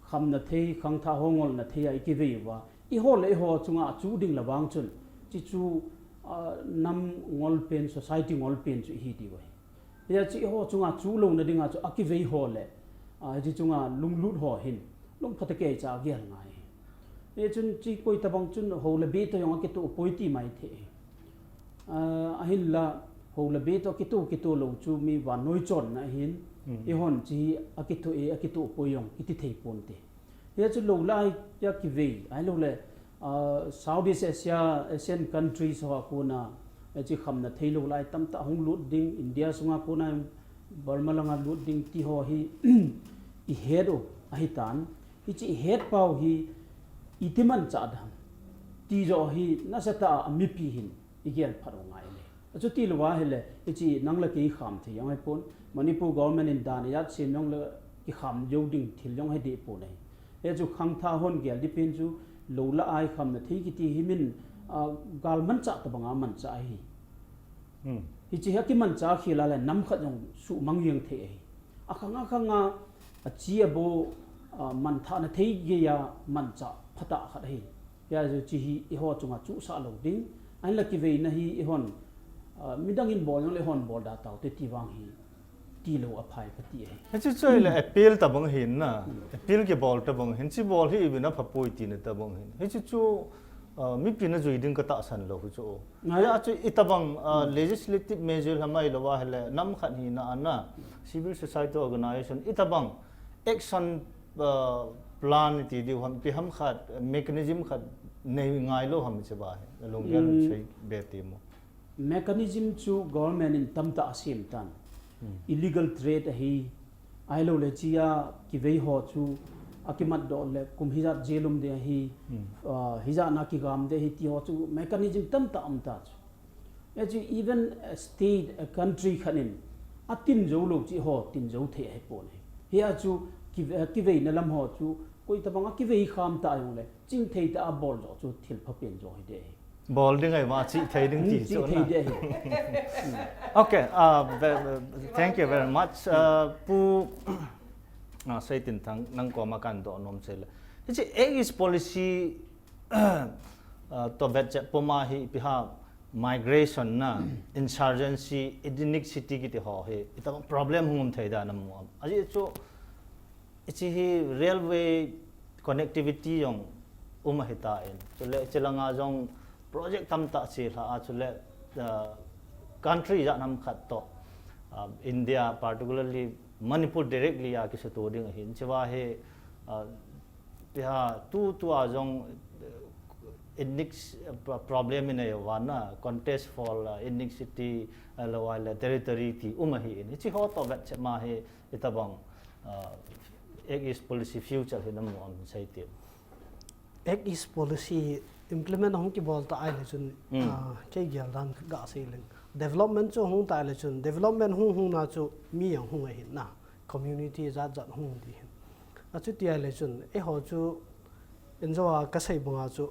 khamna thei, khangthah ho ngolna thei a ikivei uva, eiho le eiho chunga achuh ding le vang chun, hichi chu, ah, nam ngol pen, society ngol pen chu ihi diu ahi. Hijeh chun eiho chunga chuh louna dinga chu akivei ho le, ah, hichi chunga lunglut ho hin, lungphatah keicha agel ngai. Hichun hichi koi tabang chun ho le beh toh jong akitoh poi ti mai thei. Ah, ahinla, ho le beh toh kitoh, kitoh lou chu mi vannoi chonna ahin, hmm, eihon hichi akitoh e, akitoh poi jong kiti thei ponte. Hichu lou le ai a kivei, ahilou le, ah, Southeast Asia, Asian countries ho a kona, hichi khamna thei lou le ai tamtah hung lut ding, India sunga kona Burma langa lut ding ti ho hi, ihet u ahitan, hichi ihet pau hi iti manchah dam ti joh hi nasatah a mipi hin igel phat u ngai le. Chuti louva hile, hiche nang le kei kham thei jong ahipon, Manipur government in dan ijat sem jongle kikham jou ding thil jong hi dehpon ahi. Hichu khangthah hon gel ding pen chu lou lah a ikhamna thei kiti hi min, ah, galmanchah tobanga manchah ahi. Hiche hi akimanchah khel a le nam khat jong suhmang jeng thei ahi. Akhang akhang a, achi abo, ah, manthahna thei geiya manchah phatah khat ahi. Hijeh chun hiche hi eiho chunga chuhsah lou ding. Ahinla kiveina hi eihon, ah, midang in bol jongle eihon bol da taute ti vang hi tilou aphai kati ahi. Hiche chu ahile appeal tobang ahin na. Appeal kibol tobang ahin. Hiche bol hi ivin aphapoi tina tobang ahin. Hiche chu, ah, mipin ajui ding katahsan lou hichu. Hijeh chun itobang, ah, legislative measure lam ahilouva hile nam khat hina a na civil society organization itobang action, ah, plan iti diu ham, ipi ham khat, mechanism khat nei ngailou ham hiche va hi. Nalunggel in seibe temo. Mechanism chu government in tamtah asem tan. Illegal trade ahi, ahiloule hichea kivei ho chu akimatdoh le kum hijat jail um ding ahi, ah, hijat na kigam ding ahi ti ho chu mechanism tamtah um ta chu. Hichu even a state, a country khat in atin jou lou cheh ho tin jou thei ahipon ahi. Hia chu kive-, kiveina lam ho chu koi tobang a kivei kham ta jongle chingthei tah a bol joh chu thil phapen joh hi ding ahi. Bol ding ahi vang, chihthei ding ti chu na. Okay, uh, ve-, ve-, thank you very much. Uh, Pu, uh, Seitinthang, nang koma kahin doh nom chu le, hiche Act East policy, uh, toh vetchet puma hi ipi ham, migration na, insurgency, ethnicity kiti ho hi itobang problem hung um thei dan namu am? Ajeh chu hiche hi railway connectivity jong um ahitan, chule hiche langa jong project tamtah chelha a, chule, ah, country ijat ham khat toh, ah, India, particularly Manipur directly a kisuto ding ahin, hiche va hi, ah, ipi ham, tutua jong, eh, ethnic, eh, pro-, problem inei uva na, contest for, ah, ethnicity, ah, ahiloule territory ti um ahin, hiche ho toh vetchet ma hi itobang, ah, Act East policy future hi namu am seiteu. Act East policy implement ahung kibol ta ahile chun, ah, kei gel dan gasei leng. Development chu ahung ta ahile chun, development hung hung na chu mi ahung ahin na, community jat jat hung ding ahin. Achuti ahile chun, eiho chu injo a kasei banga chu,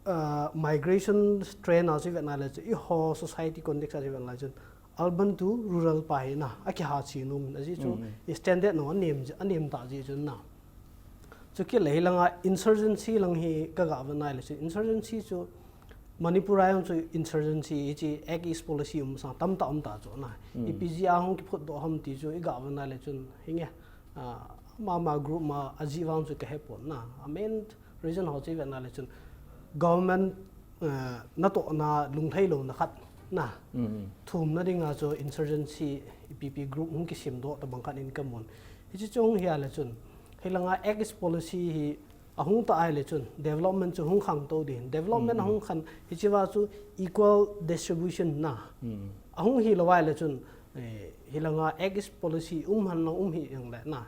ah, migration trend a chu ivet na le chu, eiho society context a chu ivet na le chun, urban to rural pa hi na, akiha che nom in, ajeh chu standard ho anem, anem ta jeh chun na. Chukit le hilanga insurgency lang hi kaga vet na le chu, insurgency chu Manipur a jong chu insurgency hiche Act East policy um sang tamtah um ta chu na. Ipi jeh a hung kiphutdoh ham ti chu iga vet na le chun hinge, ah, mama group ma ajeh vang chu kahepon na. A main reason ho chu ivet na le chun government, eh, natohna lunglhai louna khat na. Thumna dinga chu insurgency ipi ipi group hung kisemdoh tobang khat in kamun. Hiche chu hung hi a le chun, hilanga Act East policy hi ahung ta ahile chun development chu hung khangtou ding. Development ahung khan hiche va chu equal distribution na. Ahung hilou ahile chun, eh, hilanga Act East policy um hen lang um hih jongle na.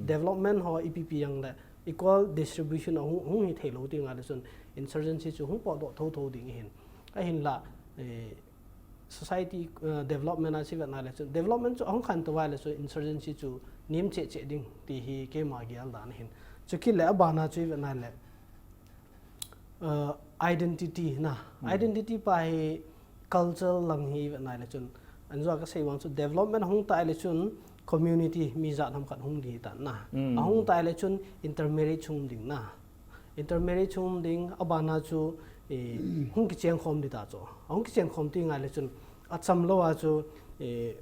Development ho ipi ipi jongle equal distribution ahung, hung hi thei lou ding ahile chun insurgency chu hung potdoh thotho ding ahin. Ahinla, eh, society, eh, development a chu ivet na le chun, development chu ahung khantou ahile chun insurgency chu nem cheh cheh ding ti hi keima gel dan ahin. Chukit le abana chu ivet na le, eh, identity na. Identity pa hi culture lang hi ivet na le chun, anjo a kasei vang chu development ahung ta ahile chun community mi jat ham khat hung ding tan na. Ahung ta ahile chun intermarriage hung ding na. Intermarriage hung ding, abana chu, eh, hung kicheng khom ding ta chu. Ahung kicheng khom ti ngai le chun, acham lou a chu, eh,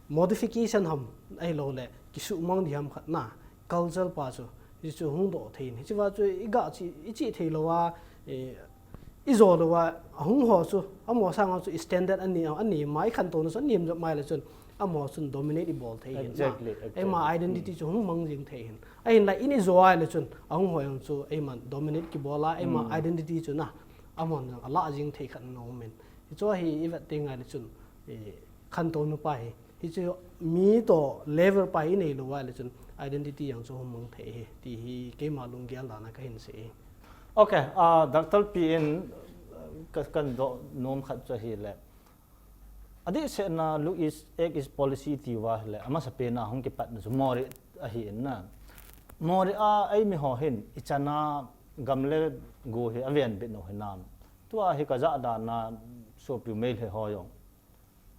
modification ham ahiloule kisuhmang ding ham khat na, culture pa chu, hichu hung doh thei in. Hiche va chu iga che, iche thei lou a, eh, ijo lou a, ahung ho chu, amaho sanga chu standard anem, anem ma, ikhantouna chu anem jep mai le chun, amaho chun dominate ibol thei ahin na. Exactly, exactly. Eima identity chu hung mang jing thei ahin. Ahinla in ijo ahile chun, ahung ho jong chu, eiman dominate kibol a, eima identity chu na, amahon jong alah jing thei khat ana um in. Hichu hi ivet teng ahile chun, eh, khantouna pa hi. Hichu mi toh level pa inei lou ahile chun, identity jong chu hung mang thei ahi, ti hi keima lunggel dan a kahin sei ahi. Okay, ah, Doctor Pi in, ah, ka, kahin doh nom khat chu ahile, Adih sehna Look East, Act East Policy ti uva le, amasa pena hung kipatna chu Moreh ahi in na. Moreh a eimi ho hin, ichan a gam le go hi aven bit u hinam. Tua hi kajah dan a sopiu Meitei ho jong.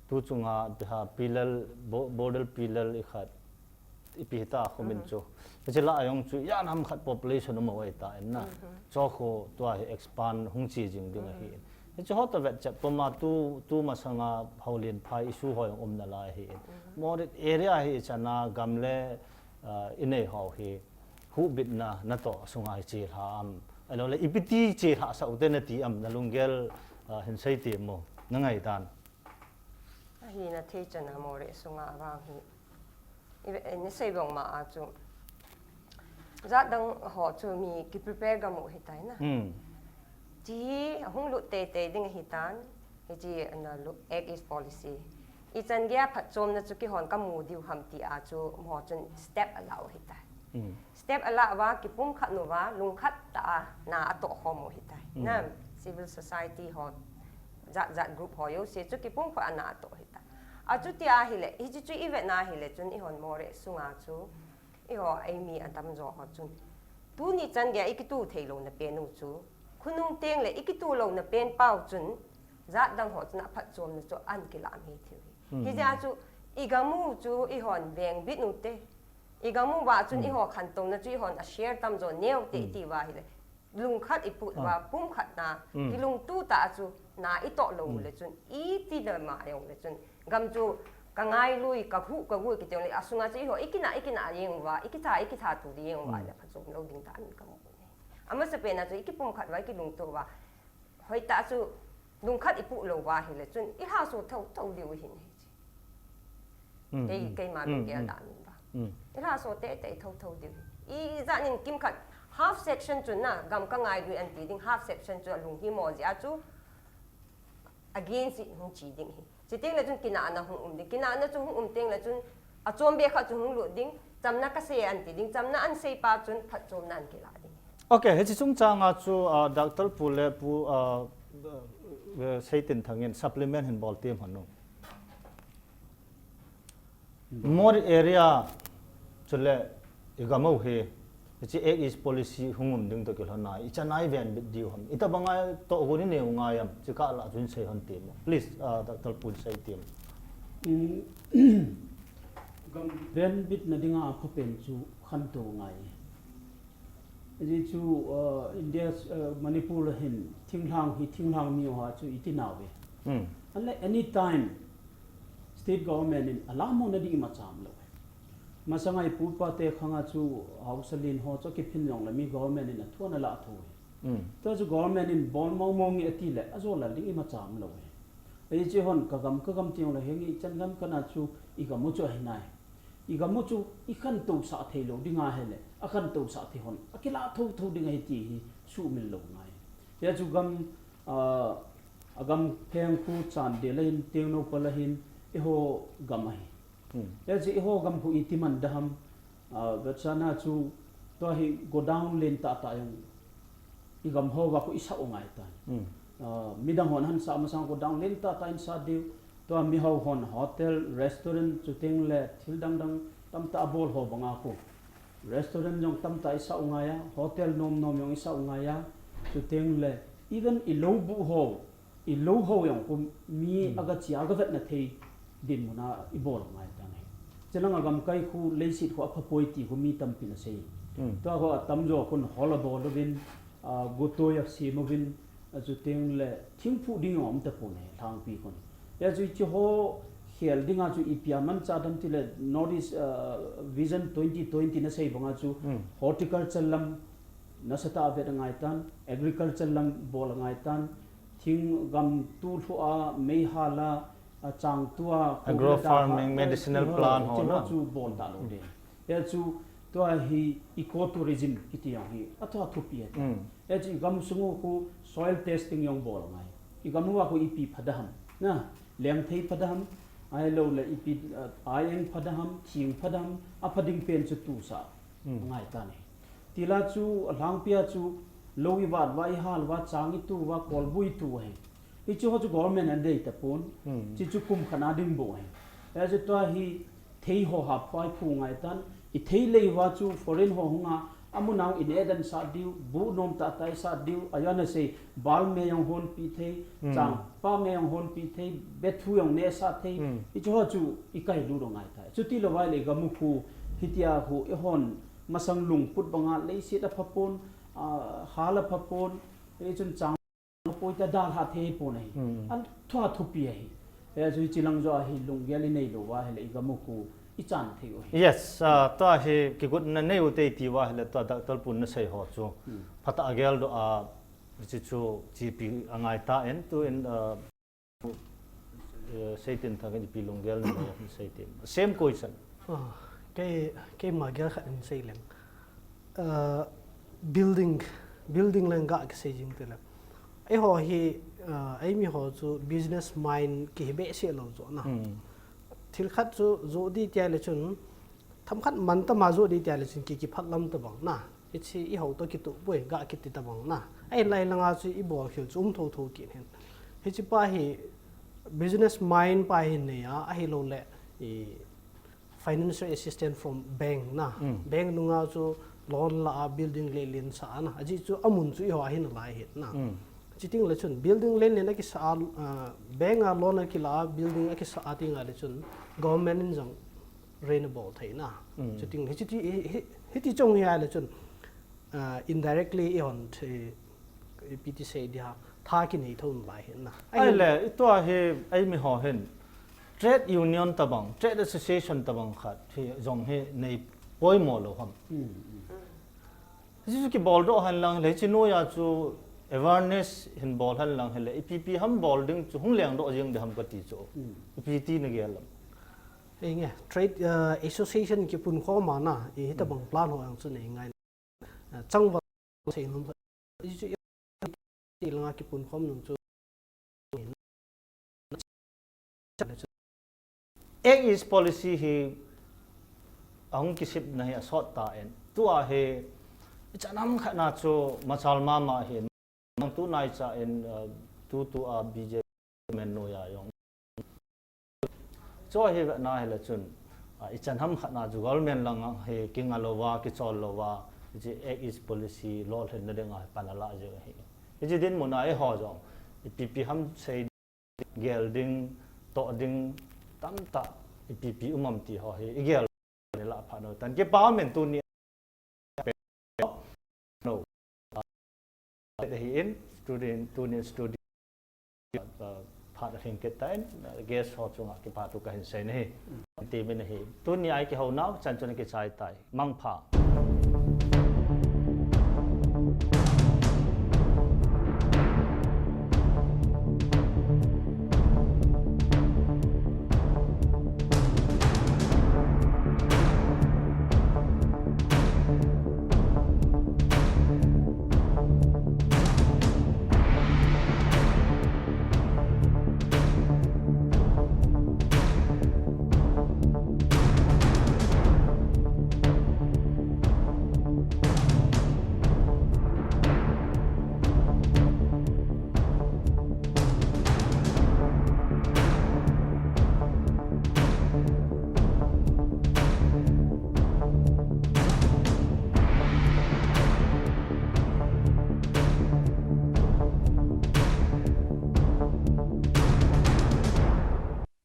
Tu chunga, ipi ham, pillar, bo-, border pillar ikhat, ipi hita kho min chu. Hiche lah a jong chu, ijat ham khat population um u ahitai na. Chukhu tua hi expand hung che jing ding ahi. Hiche ho toh vetchet puma tu, tu masanga Haulianphai issue ho jong um nalai ahi. Moreh area hi ichan a gam le, ah, inei ho hi huhbitna natoh sunga hi chelha am. Ahilou le, ipi ti chelhasah u te nati am, nalunggel, ah, hin sei temo, nangai dan. Ahina thei chan a Moreh sunga vang hi. I ve, eh, nasei bang ma a chu. Jat dang ho chu mi ki prepare gam u ahitai na. Hmm. Ti hi ahung lut teitei ding ahitan. Hiche ana Look Act East Policy. Ichan geiya phatchomna chu keihon kamu diu ham ti a chu amaho chun step ala u ahitai. Hmm. Step ala uva, kipumkhat uva, lungkhat tah a na atoh khom u ahitai. Hmm. Na, civil society ho, jat jat group ho jouse chu kipumkhat a na atoh ahitai. Achuti ahile, hiche chu ivet na ahile chun eihon Moreh sunga chu, eiho eimi atamjo ho chun. Tuni chan geiya ikitu theilouna pen u chu, khonung teng le ikitu louna pen pau chun, jat dang ho chun aphatchomna chu ahin kilah mei thei u ahi. Hmm. Hijeh a chu, igam u chu eihon vengbit u te. Igam uva chun eiho khantouna chu eihon a share tamjo neo te iti uva ahile. Lungkhat iput uva, pumkhat na, kilungtu tah a chu na itoh lou le chun, iti na ma jong le chun, gam chu ka ngailui, ka hu, ka gu kiti jong le, asunga chu eiho, ikinah, ikinah jeng uva, ikitha, ikitha tu jeng uva, na phatchom lou ding tah a min kamu ne. Amasapen a chu ikipumkhat uva, ikilungtu uva, hoitah chu lungkhat ipuh lou uva ahile chun, ilhaso thotho diu ahin hiche. Hmm, kei, hmm. Keima lunggel dan in ba. Hmm. Ilhaso teitei thotho diu. I, ijat in kimkhat half section chun na, gam ka ngailui anti ding, half section chu alung himo jeh a chu against it hung che ding ahi. Chuteng le chun kinahna hung um ding. Kinahna chu hung um teng le chun achom be khat chu hung lut ding. Chamna kasei anti ding. Chamna ahin seipa chun phatchomna ahin kilah ding. Ok, hiche chungchang a chu, ah, Doctor Pu le Pu, ah, eh, Seitinthang in supplement hin bol tem hen u. Moreh area chule igam u hi, hiche Act East Policy hung um ding toh kilhon a, ichan a ivenbit diu ham. Itobang a tohgon inei u ngai am, hiche kah lah a chun sei hon temo. Please, ah, Doctor Pu sei temo. Hmm, gam venbitna dinga aphapen chu khantou ngai. Ajeh chu, uh, India, uh, Manipur a hin thinglhang hi thinglhang mi ho chu iti nau ve. Hmm. Ahile anytime state government in alamona ding imacha umlou ve. Masanga ipu ipa te khang a chu haosa len ho chu akiphin jongle mi government in athu ana lah thou ve. Hmm. Tua chu government in bol mong mong nge ati le ajol lal ding imacha umlou ve. Ajeh chu hon ka gam ka gam ti jongle henge ichan gam kana chu igam u chu ahi nai. Igam u chu ikhantousah thei lou ding ahile, akhantousah thei hon akilah thotho ding ahi ti hi sumil lou ngai. Hia chu gam, ah, agam pheng khu Chandel ahin, Tengnoupal ahin, eiho gam ahi. Hmm. Hia chu eiho gam khu iti man da ham, ah, vetsahna chu tua hi godown len tahtah jong igam ho va khu isah u ngai tan. Hmm. Ah, midang hon ahin sah masang godown len tahtah in sah diu. Tua miho hon hotel, restaurant, chuteng le thil dang dang tamtah abol ho banga khu. Restaurant jong tamtah isah u ngai a, hotel nom nom jong isah u ngai a, chuteng le even ilou buh ho, ilou ho jong khu mi aga che a aga vetna thei dinmun a ibol u ngai tan ahi. Chulanga gamkai khu leiset khu apha poi ti khu mi tampin asei. Hmm. Tua khu atamjo khun hall abol uvin, ah, gotoi asem uvin, ah, chuteng le thingphuh ding jong um tapon ahi, lhangpi khun. Hia chu hiche ho khel dinga chu ipi a manchah dem tile North East, ah, Vision twenty twenty nasei banga chu horticulture lam nasatah a vet angai tan, agriculture lam bol angai tan, thing gam tu lhu a, mei hal a, achang tu a, agro farming, medicinal plant ho chu bol talou ding. Hia chu tua hi ecotourism kiti jong hi athu athupi ahi. Hia chu igam sung u khu soil testing jong bol angai. Igam uva khu ipi pha da ham. Na, lengthei pha da ham. Ahilou le ipi, ah, aieng pha da ham, thing pha da ham, apha ding pen chu tusah angai tan ahi. Tila chu alhangpi a chu lou ivat uva, ihal uva, chang itu uva, kolbu itu ahi. Hichu ho chu government an dei tapon. Chi chu kum khat a ding bou ahi. Hichu tua hi thei ho hapkhoi phu ngai tan. I thei lei uva chu foreign ho hunga amun a in edan sah diu, bu nom tah tah i sah diu, ahilouleh sei bal me jong honpi thei, chang pa me jong honpi thei, bethu jong neh sah thei. Hichu ho chu i kai lut u ngai tai. Chuti lou vai le i gam u khu hitia khu i hon masang lungput banga leiset a phapon, a, hal a phapon, hichun chang poi ta dalha thei pon ahi. An thua thupi ahi. Hichu hichi lang jo ahi lunggel i nei lou va hile i gam u khu i chan thei u ahi. Yes, uh, tua hi kigotna nei u te ti va hile tua Doctor Pun na sei ho chu. Phatah a gel doh a, hichi chu GP a ngai ta en tu in, uh, eh, sei tin thang ipi lunggel na nei a sei tin. Same question. Ah, kei, keima gel khat in sei leng. Ah, building, building leng ga kisei jing te le. Eiho hi, ah, eimi ho chu business mind kihi behseh lou chu na. Thil khat chu jo di tia le chun, themkhat man tama jo di tia le chun ki, kiphat lam tabang na. Hichi i ho to kituh poi ga kiti tabang na. Ahin lai langa chu i bol khel chu um tho tho kit hen. Hichi pa hi business mind pa hi nei a, ahilouleh i financial assistance from bank na. Bank nunga chu loan la a building le len sa a na. Aji chu amun chu i ho ahin lai het na. Chuteng le chun building len len a kisa a, ah, bank a loan a kila a building a kisa a ti ngai le chun government in jong rent a bol thei na. Chuteng hichi ti, hi, hi, hiti chong hi a le chun, ah, indirectly i hon the, ipi ti sei dia, tha kinei thon lai hen na. Ahile, i tua hi, eimi ho hin, trade union tabang, trade association tabang khat, hi jong hi nei poimo lou ham. Hichu kibol doh hen lang hile, hichi noiya chu awareness hin bol hen lang hile, ipi pi ham bol ding chu hung leng doh jing ding ham kati chu. Ipi ti na gel lam. Henge, trade, uh, association kipunkhom a na, i hitabang plan ho jong chu nei ngai. Uh, changval sei nom. Hichu i langa kipunkhom nom chu. Act East policy hi ahung kisepna hi asot ta in. Tua hi i chan ham khat na chu machal mama hin. Nang tu nai cha in, uh, tu tu a BJP men noiya jong. Chu hi ve na hile chun, ah, i chan ham khat na chu government langa hi kinga lou va, kichol lou va, hichi Act East policy lolhinna dinga pan ala jing ahi. Hichi dinmun a eiho jong, ipi pi ham sei gel ding, toh ding, tamtah, ipi pi um am ti ho hi, i gel ni la pha no. Tan kipa men tuni, no. Hi in, student, tuni student, uh, phat a hin kit ta in, uh, guest ho chunga kipa thu kahin sei na hi. Ti min hi. Tuni a i kihou nau, chan chun kichai tai. Mangpha.